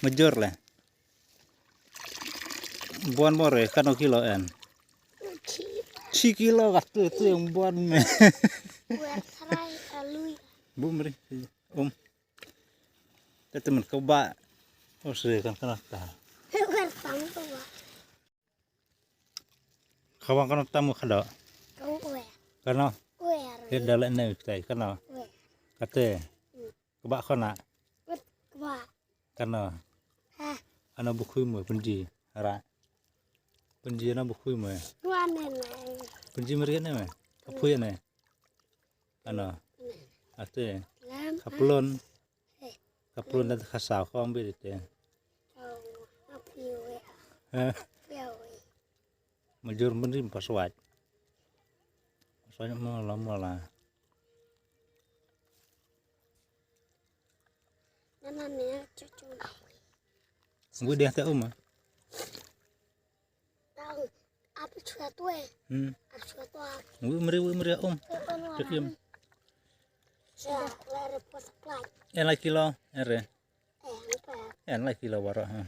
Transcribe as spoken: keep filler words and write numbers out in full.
Major le. Buan bor e, kano kilo en? Chi kilo katu tu yang buan me. Wer trai alui. Bu meri. Um. Te temen kebak. Oh, sih kan kena ta. Wer tang kebak. Kawang kano tamu khado. Kau wer. Kano. Wer. Ke dalek ne kitai kano. Wer. Kate. Hmm. Kebak kona. Wer kebak. Kano. Ha. Ano bukhui mo penji. Ara. Penji ano bukhui mo. Wan ne. Penji merian ne me. Kaphui ne. Ano. Ate. Lam. Kaplon. Kaplon dan kasaw ko ambil ite. Oh, api we. Ha. Api we. Major mending paswat. Paswat mo la mo la. Nana ne cucu. Ngu dia ta um. Tang, api chua tu eh. Hmm. Api chua tu ah. Wi meri, wi meri um. Ke kan Te warang. Im. Sia, lere pos plak. En la kilo, ere. Eh, apa? En la kilo waro ha.